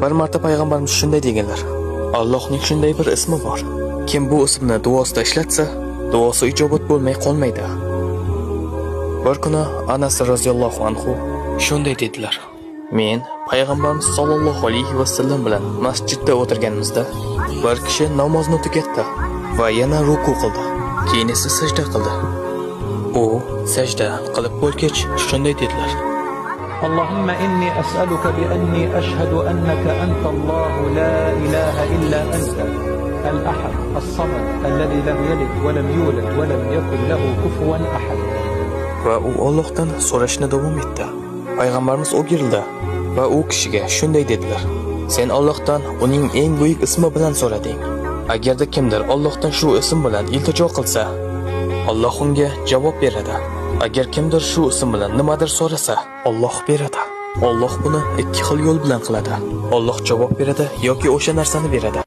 Bir marta payg'ambarimiz shunday deganlar: Allohning shunday bir ismi bor. Kim bu ismni duosida ishlatsa, duosi ijobat bo'lmay qolmaydi. Bir kuni Anas roziyallohu anhu shunday dedilar: Men payg'ambarimiz sollallohu alayhi vasallam bilan masjidda o'tirganimizda bir kishi namozni tugatdi va yana ruku qildi. Keyin esa sajda qildi. U sajda qilib bo'lgach shunday dedilar: اللهم إني أسألك بأني أشهد أنك أنت الله لا إله إلا أنت الأحد الصمد الذي لم يلد ولم يولد ولم يكن له كفوا أحد. Va u Allohdan so'rashni davom etdi. Payg'ambarimiz o'girildi va u kishiga shunday dedilar: Sen Allohdan uning eng buyuk ismi bilan so'rading. Agarda kimdir Allohdan shu ism bilan iltijo qilsa, Alloh unga javob beradi. Agar kimdir shu ism bilan nimadir so'rasa, Alloh beradi. Alloh buni ikki xil yo'l bilan qiladi. Alloh javob beradi yoki o'sha narsani beradi.